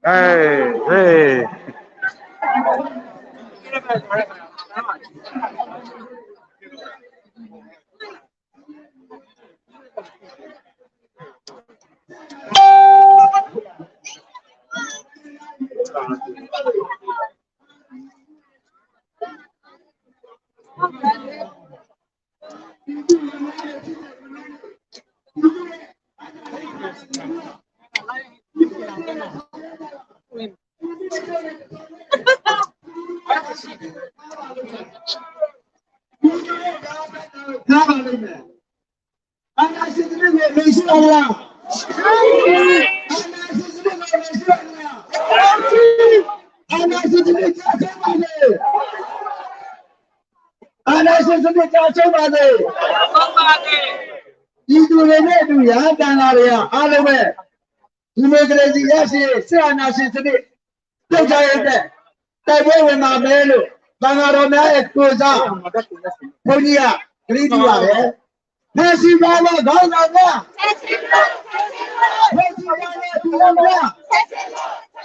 Hey, hey. Ana sitini ne lesi ala. Ana sitini ne lesi ala. Ana sitini ne tasi made. Ana sitini ne tasi made. ပြည်သူတွေနဲ့အတူ ရဟန်းသံဃာတွေဟာ အားလုံးပဲ ဒီမိုကရေစီရရှိရေး စစ်အာဏာရှင်စနစ် ပြုတ်ကျရေးအတွက် တိုက်ပွဲဝင်ပါမယ်လို့ သံဃာတော်များရဲ့ကိုယ်စား ဘုန်းကြီးက ကတိပြုပါတယ်။ ဖမ်းဆီးထားသောခေါင်းဆောင်များ၊ ဖမ်းဆီးထားသောသူများ၊ ဖမ်းဆီးထားသော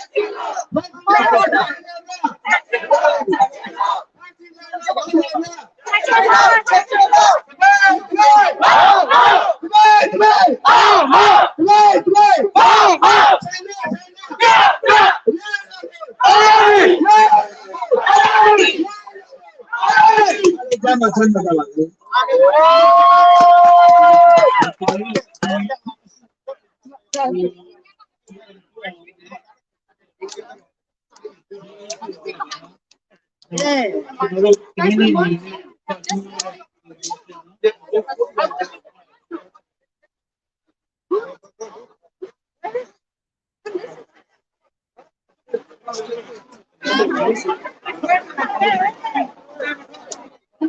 ခေါင်းဆောင်များ၊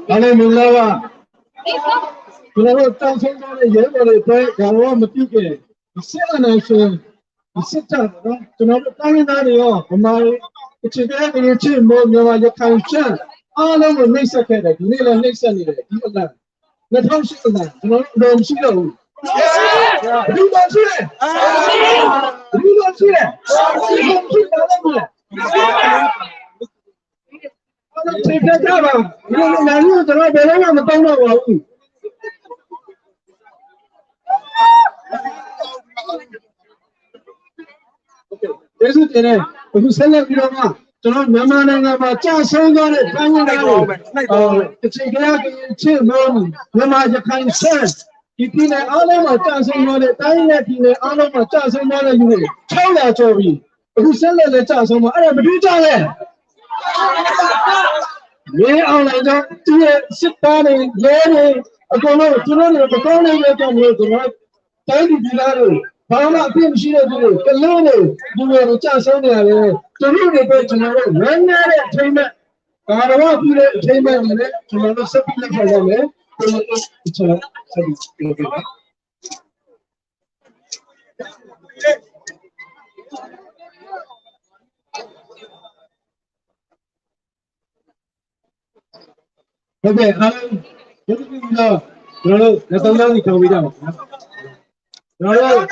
Hello, မင်္ဂလာပါ။ ကျွန်တော်တို့ တောင်းဆိုထားတဲ့ ရဲဘော်တွေအတွက် ဂါရဝမပြုခင် စစ်အာဏာရှင် စစ်တပ်ပေါ့နော်။ ကျွန်တော်တို့ တိုင်းရင်းသားတွေရော ဗမာတွေ၊ ကချင်၊ ကရင်၊ ချင်း၊ မွန်၊ မြန်မာ၊ ရခိုင်၊ ရှမ်း အားလုံးကို နှိပ်စက်ခဲ့တယ်။ ဒီနေ့လည်း နှိပ်စက်နေတယ်။ ဒီအလံာ် နှစ်ထောင့်ရှစ်အလံာ် ကျွန်တော်တို့ အလိုမရှိတော့ဘူး။ ဘယ်သူလိုချင်လဲ။ ဘယ်သူလိုချင်လဲ။ ဘယ်သူလိုချင်လဲ။ အားလုံး ချေဖျက်ကြပါ။ ဒီလိုနင်္သာရီကို ကျွန်တော် ဘယ်တော့မှ မသုံးတော့ပါဘူး။ ကျေးဇူးတင်တယ်။ အခုဆက်လက်ပြီးတော့မှ ကျွန်တော် မြန်မာနိုင်ငံမှာ ကျဆုံးသွားတဲ့ တိုင်းရင်းသားတွေ၊ အာ၊ ကချင်၊ ကယား၊ ကရင်၊ ချင်း၊ မွန်၊ မြန်မာ၊ ရခိုင်၊ ရှမ်း ဒီပြည်နယ်အားလုံးမှာ ကျဆုံးသွားတဲ့၊ တိုင်းနဲ့ပြည်နယ်အားလုံးမှာ ကျဆုံးသွားတဲ့လူတွေ ခြောက်ရာကျော်ပြီ။ အခုဆက်လက်လည်း ကျဆုံးမှာ။ အဲ့ဒါ ဘယ်သူကြောင့်လဲ။ မင်းအောင်လှိုင်ကြောင့်။ သူ့ရဲ့စစ်သားတွေ၊ ရဲတွေ၊ အကုန်လုံး သူတို့တွေ မကောင်းတဲ့အတွက်ကြောင့်မလို့ ကျွန်တော် တိုင်းသူပြည်သားတွေ ဘာမှအပြစ်မရှိတဲ့သူတွေ၊ ကလေးတွေ၊ လူငယ်တွေ ကျဆုံးနေရတယ်။ သူတို့တွေအတွက် ကျွန်တော်တို့ ဝမ်းနည်းတဲ့ အထိမ်းအမှတ်၊ ဂါရဝပြုတဲ့ အထိမ်းအမှတ်အနေနဲ့ ကျွန်တော်တို့ ဆက်ပြီးလက်ခံသွားမယ်။ ကျွန်တော်တို့ တစ်ချက် ဆက်ပြီးလုပ်ပေးပါ။ ဟုတ်ကဲ့၊ အားလုံး ကျေးဇူးတင်ပြီးတော့ ကျွန်တော်တို့ လက်သုံးချောင်းစီ ထောင်ပေးကြပါခင်ဗျာ။ ကျွန်တော်တို့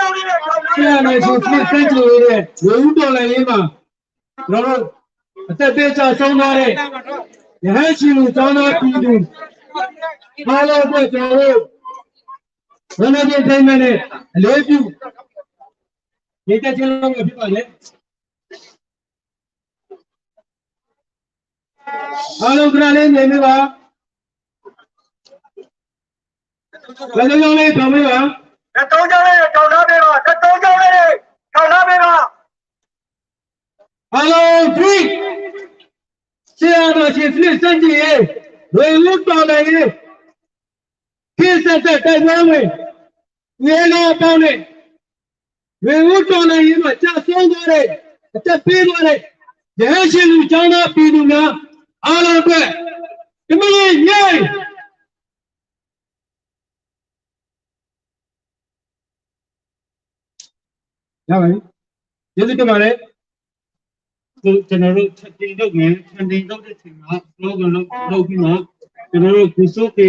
စစ်အာဏာရှင်စနစ် ဆန့်ကျင်ရေးနဲ့ နွေဦးတော်လှန်ရေးမှာ ကျွန်တော်တို့ အသက်ပေးကျဆုံးသွားတဲ့ ရဟန်းရှင်လူ ကျောင်းသားပြည်သူ အားလုံးအတွက် ကျွန်တော်တို့ ဝမ်းနည်းခြင်း အထိမ်းအမှတ်နဲ့ အလေးပြု ငြိမ်သက်ခြင်းလုပ်မှာ ဖြစ်ပါတယ်။ အားလုံး ခဏလေး ငြိမ်ပေးပါ။ လက်သုံးချောင်းလေး ထောင်ပေးပါ။ လက်သုံးချောင်းလေး ထောင်ထားပေးပါ။ လက်သုံးချောင်းလေး ထောင်ထားပေးပါ။ အားလုံး free။ စစ်အာဏာရှင်စနစ် ဆန့်ကျင်ရေး နွေဦးတော်လှန်ရေး ခေတ်အဆက်ဆက် တိုက်ပွဲဝင် သူရဲကောင်းအပေါင်းနဲ့ နွေဦးတော်လှန်ရေးမှာ ကျဆုံးသွားတဲ့ အသက်ပေးသွားတဲ့ ရဟန်းရှင်လူ ကျောင်းသားပြည်သူများ အားလုံးအတွက် တမင်ငြိမ် ရပါပြီ။ ကျေးဇူးတင်ပါတယ်။ ကျွန်တော်တို့ ထပ်တင်လုပ်မယ်။ ထပ်တင်လုပ်တဲ့ချိန်မှာ slogan လုပ်လုပ်ပြီးတော့ ကျွန်တော်တို့ ကိုစိုးဖေ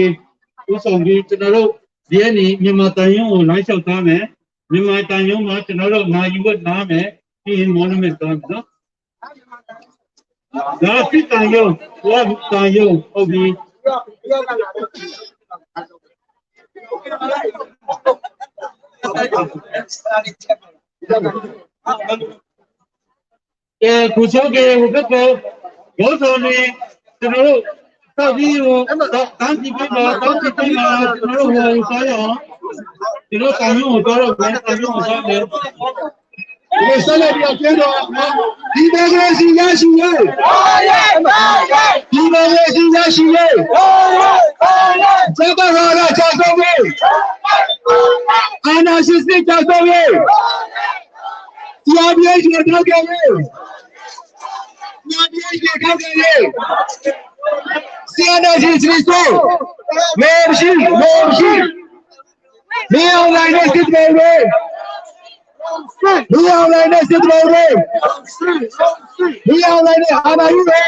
ဦးဆောင်ပြီး ကျွန်တော်တို့ ဒီကနေ မြန်မာသံရုံးကို လမ်းလျှောက်သွားမယ်။ မြန်မာသံရုံးမှာ ကျွန်တော်တို့ နာယူဝတ်လာမယ်။ ပြီးရင် monument သွားမယ်နော်။ ဒါ စစ်သံရုံး၊ ဝါသံရုံး ဟုတ်ပြီ။ ကဲ ကိုစိုးဖေ ဟိုဘက်ကို ခေါင်းဆောင်တွေ ကျွန်တော်တို့ စောင့်ကြည့်ဖို့ စောင့်ကြည့်ပေးပါ စောင့်ကြည့်ပေးပါ ကျွန်တော်တို့ ဟိုသွားရအောင် ကျွန်တော် သံရုံးကိုသွားတော့မယ် သံရုံးကိုသွားမယ်။ ဒီမိုကရေစီရရှိရေး ဒီမိုကရေစီရရှိရေး အကြမ်းဖက်ဝါဒကျဆုံးရေး အာဏာရှင်စနစ်ကျဆုံးရေး စီအါဘီအ့ချ်ကို ထောက်ခံရေး စီအါဘီအ့ချ်ကို ထောက်ခံရေး စစ်အာဏာရှင်စနစ်ဆုံး မင်းအောင်လှိုင် မင်းအောင်လှိုင် မင်းအောင်လှိုင်နဲ့ စစ်ဗိုလ်တွေ မင်းအောင်လှိုင်နဲ့ စစ်ဗိုလ်တွေ မင်းအောင်လှိုင်နဲ့ အာဏာရှင်တွေ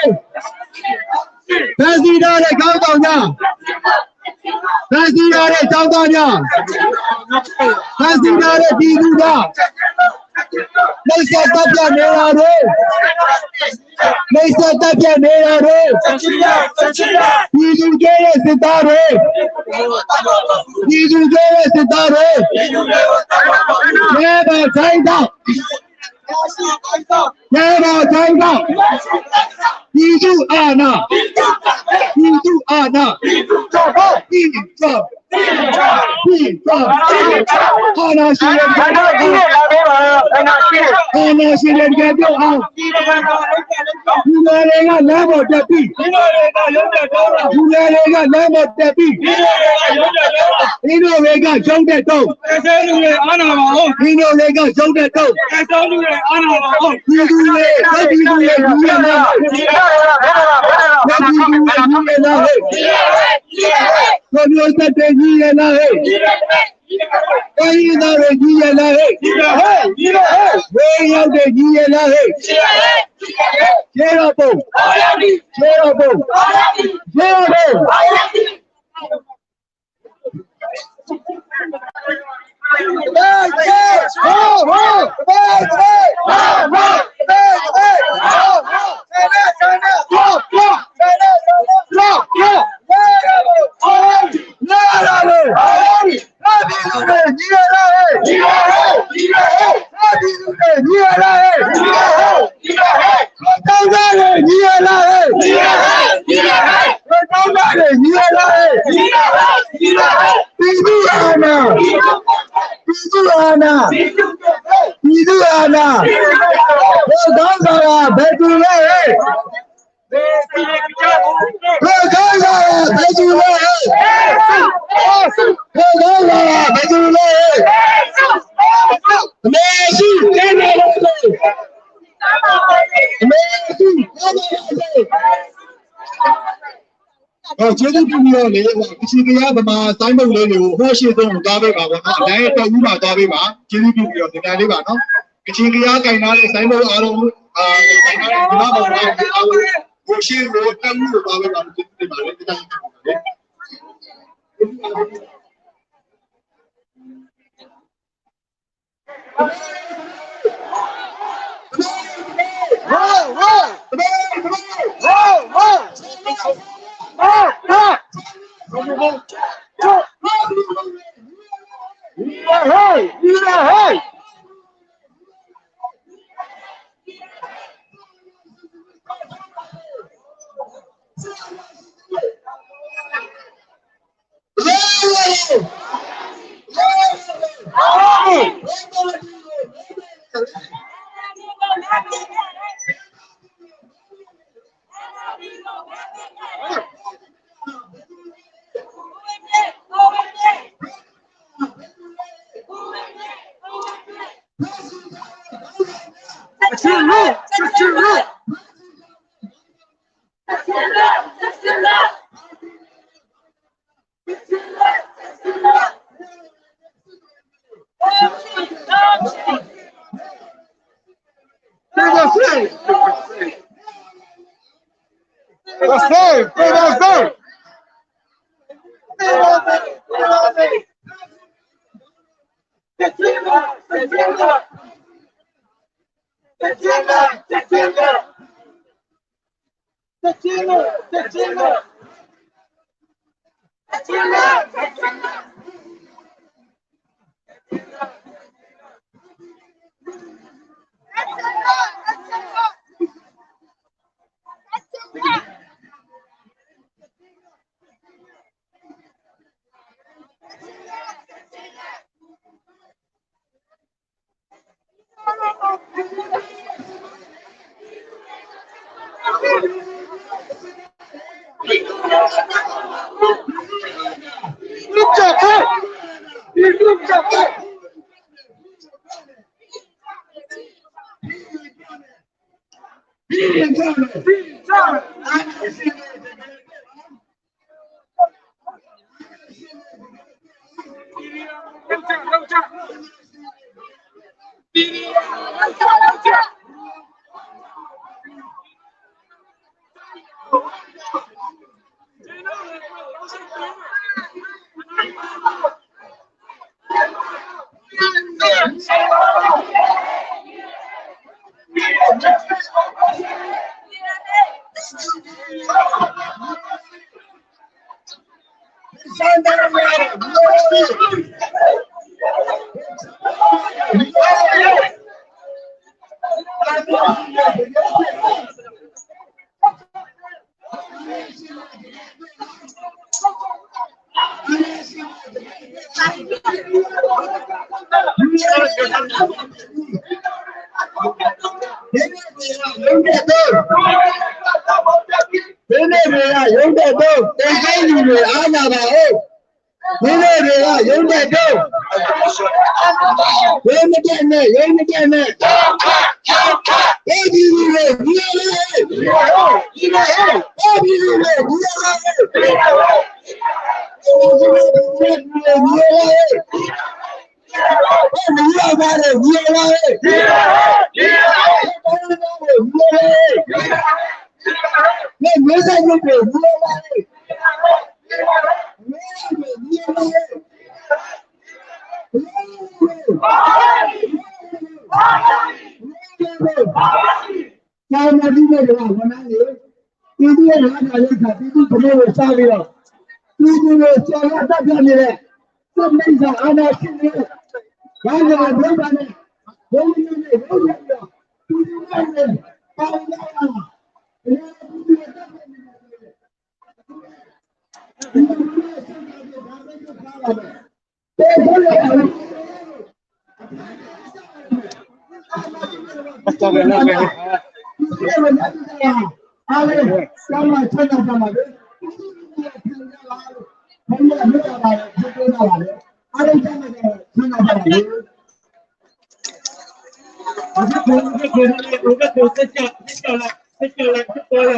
ဖမ်းဆီးထားတဲ့ ခေါင်းဆောင်များ ဖမ်းဆီးထားတဲ့ ကျောင်းသားများ ဖမ်းဆီးထားတဲ့ ပြည်သူများ နှိပ်စက်သတ်ဖြတ်နေတာတွေ နှိပ်စက်သတ်ဖြတ်နေတာတွေ ပြည်သူ့ရဲရဲ့စစ်သားတွေ ပြည်သူ့ရဲရဲ့စစ်သားတွေ ရဲဘော်တိုင်းတော့ ရဲဘော်တိုင်းတော့ ပြည်သူ့အာဏာ ပြည်သူ့အာဏာ ပြည်သူ့အာဏာ အာဏာရှင်တွေ အာဏာရှင်တွေ အာဏာရှင်တွေ ကယ်ထုတ်အောင် လူငယ်တွေက လမ်းပေါ်တက်ပြီ လူငယ်တွေက လမ်းပေါ်တက်ပြီ မင်းတို့တွေက ရုန်းထွက်တော့ မင်းတို့တွေက ရုန်းထွက်တော့ ပြည်သူတွေ ပြည်သူတွေ ညီရဲ့လားဟဲ့ ပြည်သူတွေ ညီရဲ့လားဟဲ့ မျိုးဆက်တွေ ညီရဲ့လားဟဲ့ တိုင်းရင်းသားတွေ ညီရဲ့လားဟဲ့ ဝေးရောက်တွေ ညီရဲ့လားဟဲ့ ရဲတော်ပုံ ရဲတော်ပုံ ရဲတော်ပုံ ပြည်သူတွေ ညီရဲ့လားဟဲ့ ညီရဲ့ဟဲ့ ပြည်သူတွေ ညီရဲ့လားဟဲ့ ကျောင်းသားတွေ ညီရဲ့လားဟဲ့ ကျောင်းသားတွေ ညီရဲ့လားဟဲ့ ပြည်သူ့အာဏာ ပြည်သူ့အာဏာ ပြည်သူ့အာဏာ ဟိုခေါင်းဆောင်က ဘယ်သူလဲဟဲ့ ဟိုခေါင်းဆောင်က ဘယ်သူလဲဟဲ့ ဟိုခေါင်းဆောင်က ဘယ်သူလဲဟဲ့ အမေစု ကင်းတော်ကို အမေစု ကင်းတော်ကို ကျေးဇူးတင်ပြီးတော့လေ ကချင်ကယါဗမာ ဆိုင်းဘုတ်လေးတွေကို ဟိုရှေ့ဆုံးကို သွားပေးပါပေါ့နော်။ လမ်းရဲ့ တောက်ဦးမှာ သွားပေးပါ။ ကျေးဇူးတင်ပြီးတော့ နည်းနည်းလေးပါနော်။ ကချင်ကယါ ကိုင်ထားတဲ့ ဆိုင်းဘုတ်အားလုံး အာ ကိုင်ထားတဲ့ ဗမာဗမာအားလုံး ဟိုရှေ့ကို တောက်ဦးကို သွားပေးပါလို့ ကျေးဇူးတင်ပါတယ်။ မ့မ့ၢ်တဂၤ ယိၤဒဲးဒိၣ်, တဂ့ၤလူၤန့ၣ် အါနၢ်ဘၣ်အိၣ်. မ့မ့ၢ်တဂၤ ယိၤဒဲးဒိၣ်, ယိၤမတၢ်နဲၣ်, ယိၤမတၢ်နဲၣ်, အဲၣ်ဘံလူၤန့ၣ် ဒ်အလီၢ်အံၤ, အဲၣ်ဘံလူၤန့ၣ် ဒ်အလီၢ်အံၤ, အဲၣ်ဘံလူၤန့ၣ် ဒ်အလီၢ်အံၤ, အဲၣ်ဘံလူၤန့ၣ် ဒ်အလီၢ်အံၤ, အဲၣ်ဘံလူၤန့ၣ် ဒ်အလီၢ်အံၤ, မ့ၢ်မ့ၢ်သ့ၣ်ညိၣ်ပှ့ၤ ဒ်အလီၢ်အံၤ, မ့ၢ်မ့ၢ် ဒ်အလီၢ်အံၤ, တၢ်မၤဒ်န့ၣ်တဂၤအဝဲန့ၣ်, သုဒုးဝဲဒၣ်လၢတၢ် သုဒုးကမ့ၢ်ဝဲစၢ်လံလီၤ. သုဒုးဝဲစၢ်လၢတၢ်တၢ်န့ၣ်လဲၣ်, သုမ့ၢ်စၢ်အါမးဆံးန့ၣ်, ဘၣ်န့ၣ်အဘျုးဘၣ်န့ၣ်, ဘိမုၢ်န့ၣ် ဘိမုၢ်န့ၣ်, သုဒုးဝဲန့ၣ်, ပၢ်ဝဲဒၣ်, သုဒုးဝဲတၢ်တၢ်န့ၣ်လဲၣ်, သုဒုးဝဲစၢ်လံလ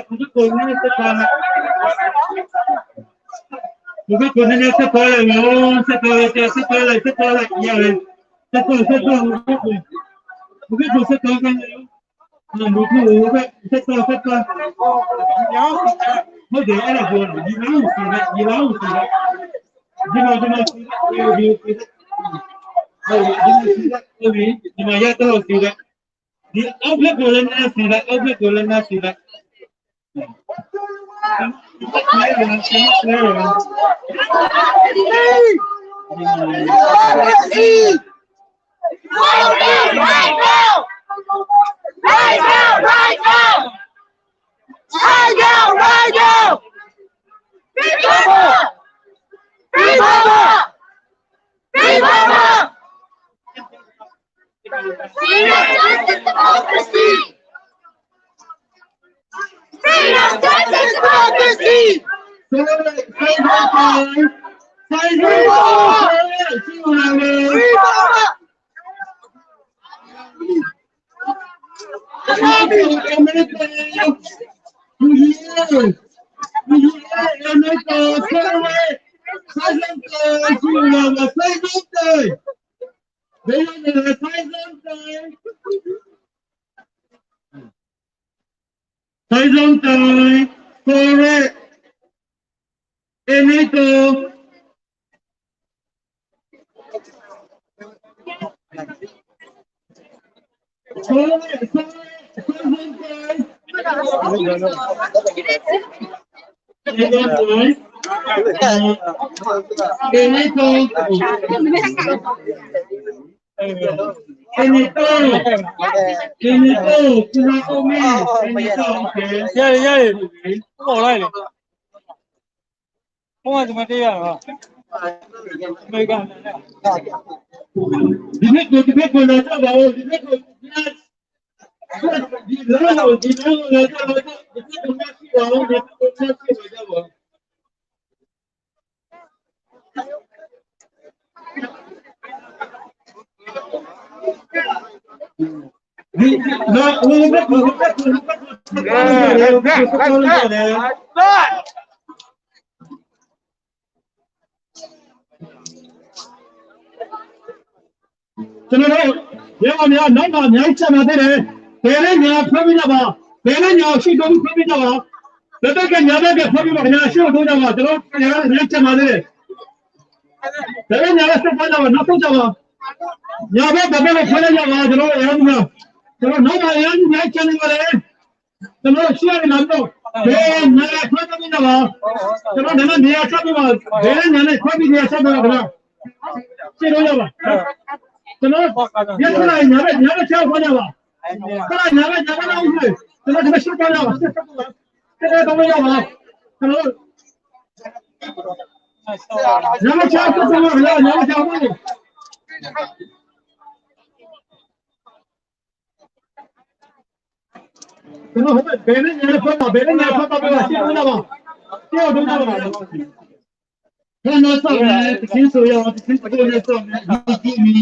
ီၤ. ပကကိးနန့ၣ် ဆၢကီးလၢာ်, ဆၢကီးလၢာ်, ဆၢကီးလၢာ်, ဆၢကီးလၢာ်, ဆၢကီး, ဆၢကီး, ပကကိးဆၢကီး, ဆၢကီး, ဆၢကီး, ဆၢကီး, မ့ၢ်ဒ်အဲၣ်ဒိး, ယမၤစံးလၢ, ယမၤစံးလၢ, ယမၤစံးလၢ, ယမၤယါတၢ်စံးလၢ, ဒ်အဖျၢၣ်ကိးလၢနၢ်စံးလၢ, အဖျၢၣ်ကိးလၢနၢ်စံးလၢ. Right now, right now! Right now, right now! Right now, right now! Free Burma! Free Burma! Free Burma! Freedom, justice, democracy! Freedom, justice, democracy! Free Burma! Free Burma! Thaizon Taiv, correct. Eneto. ယဲၢ် ယဲၢ် အိၣ်လီၤလံ ဖုန်းကတမ့ၢ်တရၢ်လီၤ. အမေရိက ဒီဘက်ကို ဒီဘက်ကို လာကြပါဦး ဒီဘက်ကို ဒီလမ်းကို ဒီလမ်းကို လာကြပါဦး ဒီဘက်ကို မျက်စိပါဦး ဒီဘက်ကို မျက်စိပါကြပါဦး ဒီ ဒီ ဒီဘက်ကို ဒီဘက်ကို ဒီဘက်ကို ဒီဘက်ကို ကျွန်တော်တို့ ရဲဘော်များ နောက်မှာ အများကြီး ကျန်ပါသေးတယ်။ ဘယ်နဲ့ညာ ခွဲပေးကြပါ။ ဘယ်နဲ့ညာ ရှေ့တိုးပြီး ခွဲပေးကြပါ။ ဘယ်ဘက်က ညာဘက်က ခွဲပေးပါ ခင်ဗျာ။ ရှေ့ကို တိုးကြပါ။ ကျွန်တော်တို့ အများကြီး ကျန်ပါသေးတယ်။ ဘယ်နဲ့ညာလည်း ဆက်သွားကြပါ။ နောက်ဆုတ်ကြပါ။ ညာဘက် ဘယ်ဘက်ကို ခွဲလိုက်ကြပါ။ ကျွန်တော်တို့ အများကြီးများ ကျွန်တော် နောက်မှာ အများကြီး အများကြီး ကျန်နေပါတယ်။ ကျွန်တော်တို့ ရှေ့ကနေ လာပြီးတော့ ဘယ်ညာ ခွဲပေးကြပါ။ ကျွန်တော် ဒါနဲ့ နေရာချပေးပါ။ ဘယ်နဲ့ညာနဲ့ ခွဲပြီး နေရာချပေးပါ ခင်ဗျာ။ ရှေ့တိုးကြပါ။ ကျွန်တော် ရဲထွက်လာရင် ညာဘက် ညာဘက် ချောက်ခွဲကြပါ။ ထွက်လာ ညာဘက် ညာဘက် နောက်ဦးတွေ ကျွန်တော် ဒီဘက် ရှေ့သွားကြပါ။ ရှေ့ဆက်သွားပါ။ ရှေ့ဆက်သွားကြပါ။ ကျွန်တော်တို့ ညာဘက် ချောက်ဆက်သွားပါ ခင်ဗျာ။ ညာဘက် ချောက်ဆက်ပါ။ ကျွန်တော် ဟိုဘက် ဘယ်နဲ့ညာ ခွဲပါ ဘယ်နဲ့ညာ ခွဲပါ ဘယ်မှာ ရှေ့တိုးကြပါ။ ရှေ့ကို တိုးကြပါ။ ခဏစောင့်မယ်။ သီချင်းဆိုရအောင်။ သီချင်းဆိုရအောင်။ ဒီဒီမီ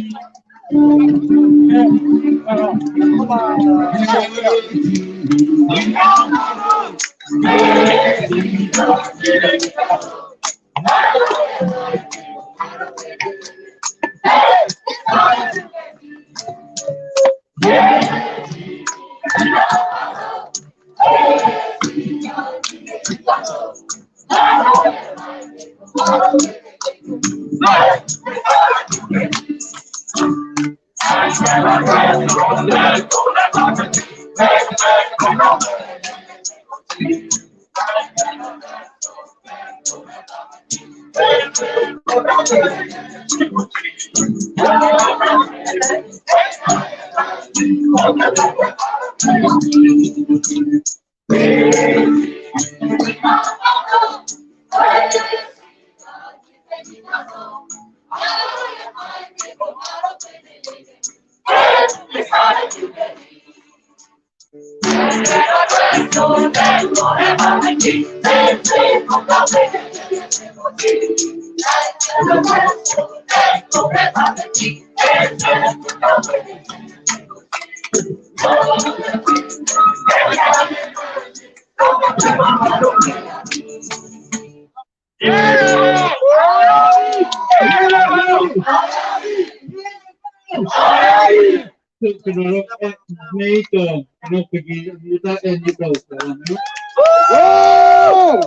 Hello,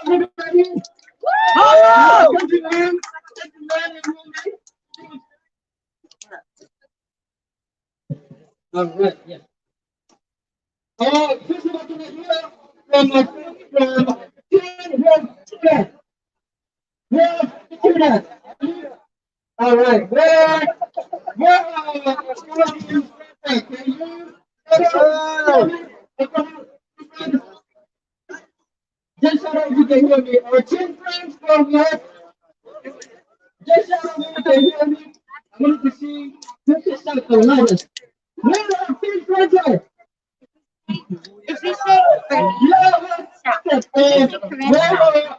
everybody. Hello, gentlemen. Gentlemen and women. All right, yeah. Uh, first of all, can I hear from my friends from Team Health Student? Health Student. All right. Where, where are, can you, just shout out if you can hear me. Our team friends from North. Just shout out if you can hear me. I wanted to see who can shout the loudest. Where are our team friends at? Yeah, where are,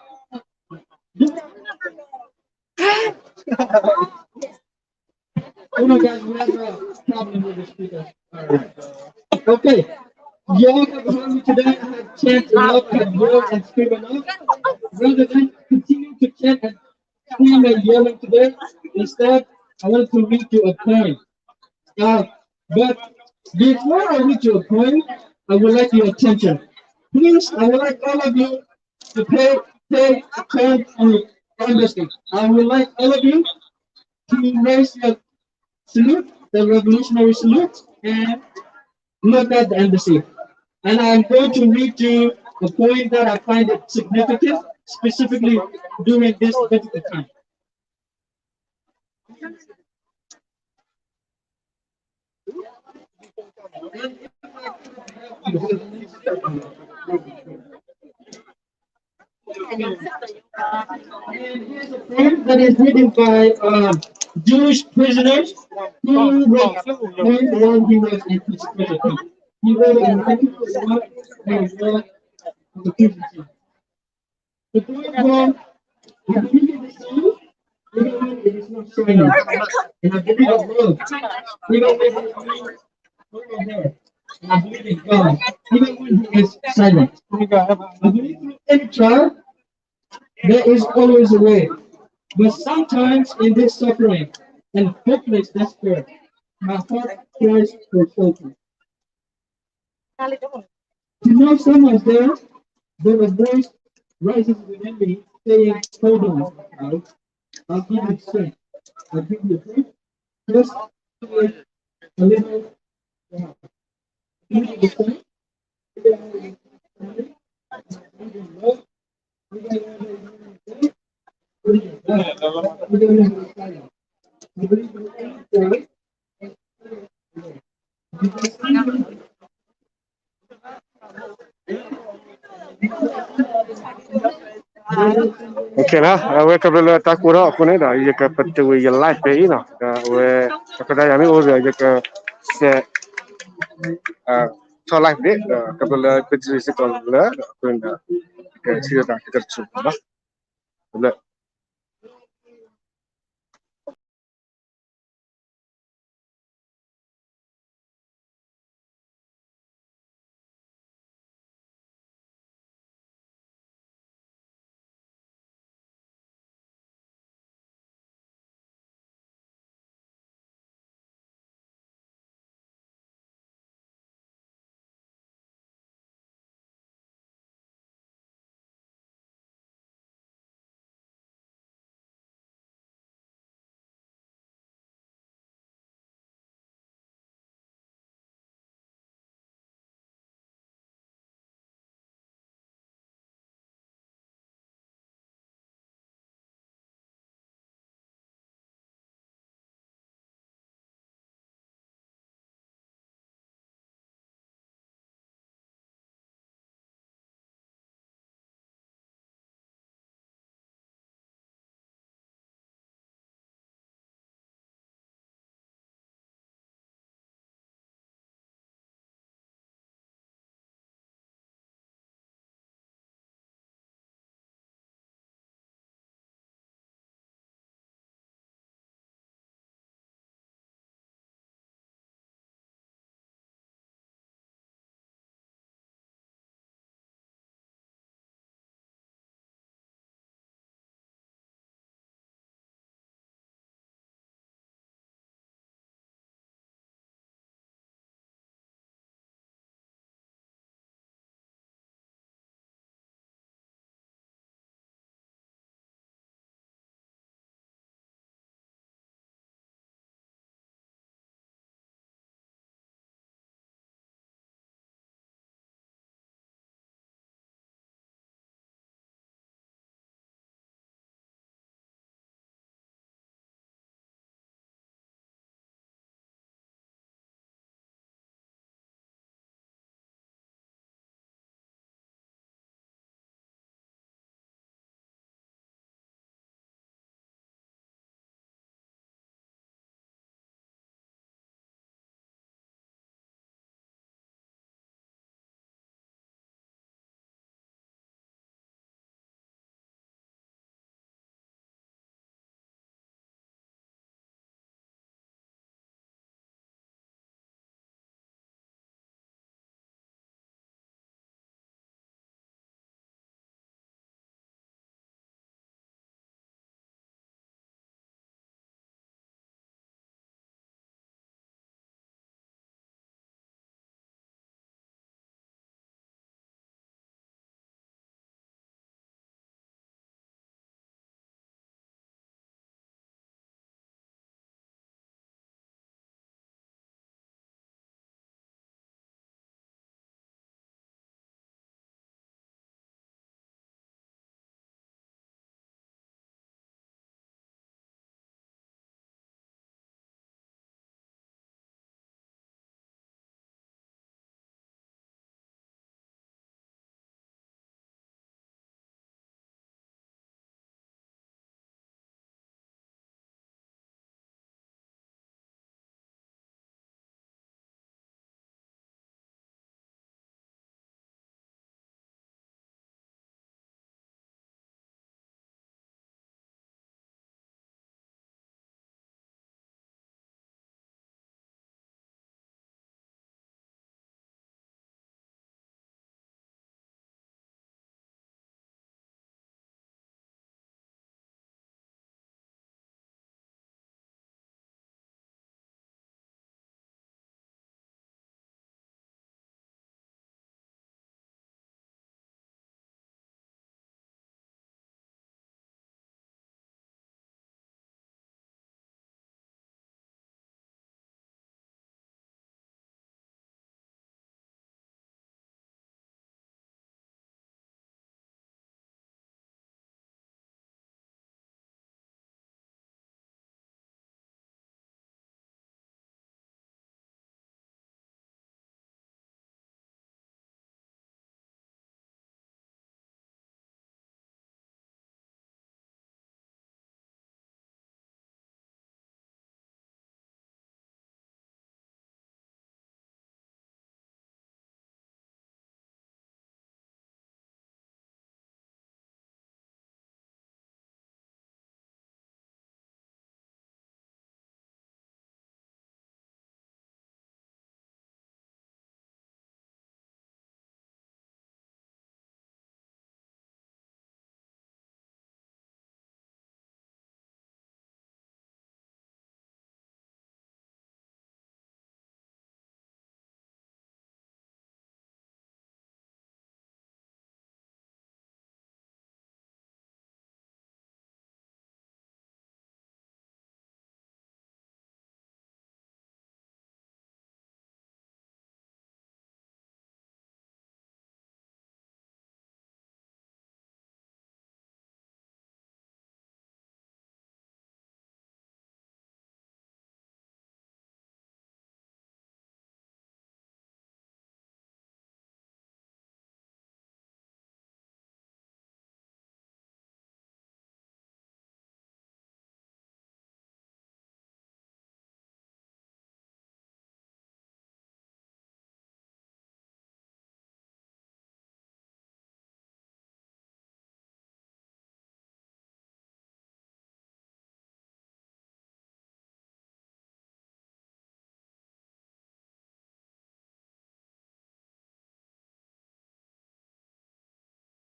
Oh my God, we have a problem with the speaker. All right. Okay. Y'all have heard me today. I have chant enough, I have yelled and screamed enough. Rather than continue to chant and scream and yelling today, instead, I wanted to read you a poem. Uh, but before I read you a poem, I would like your attention. Please, I would like all of you to pay, pay attention and listen. I would like all of you to raise your salute, the revolutionary salute, and look at the embassy. And I'm going to read you a point that I find it significant, specifically during this difficult time. And here's a poem that is written by uh, Jewish prisoners who wrote a poem while he was in prison. He wrote an article about the prison. The poem was, I believe in the sun, even when it is not shining. And I believe in love, even when it is not over there. And I believe in God, even when he is silent. I believe through any trial, there is always a way. But sometimes in this suffering and hopeless despair, my heart cries for shelter. To know someone's there, then a voice rises within me saying, hold on, child. I'll give you strength. I'll give you hope. Just a little while. Give me the strength. Okay လီၤ, အဝဲခီဖျိလၢတၢ်ကိၢ်ထီၣ်အဃိန့ၣ်ဒီး ယကပတုာ်ဝံၤယ live ဖဲအံၤလီၤ. ဒီးအဝဲ အဃိသတးယမ့ၢ်အိၣ်ဒီး ယကစဲး ထီၣ် live န့ၣ် ဒီးခီဖျိလၢပတုာ်စ့ၢ်ကီးလၢ ဒီးအဃိန့ၣ်ဒီး ယကထံၣ်လိာ်သးခဲကတဆိးလီၤ.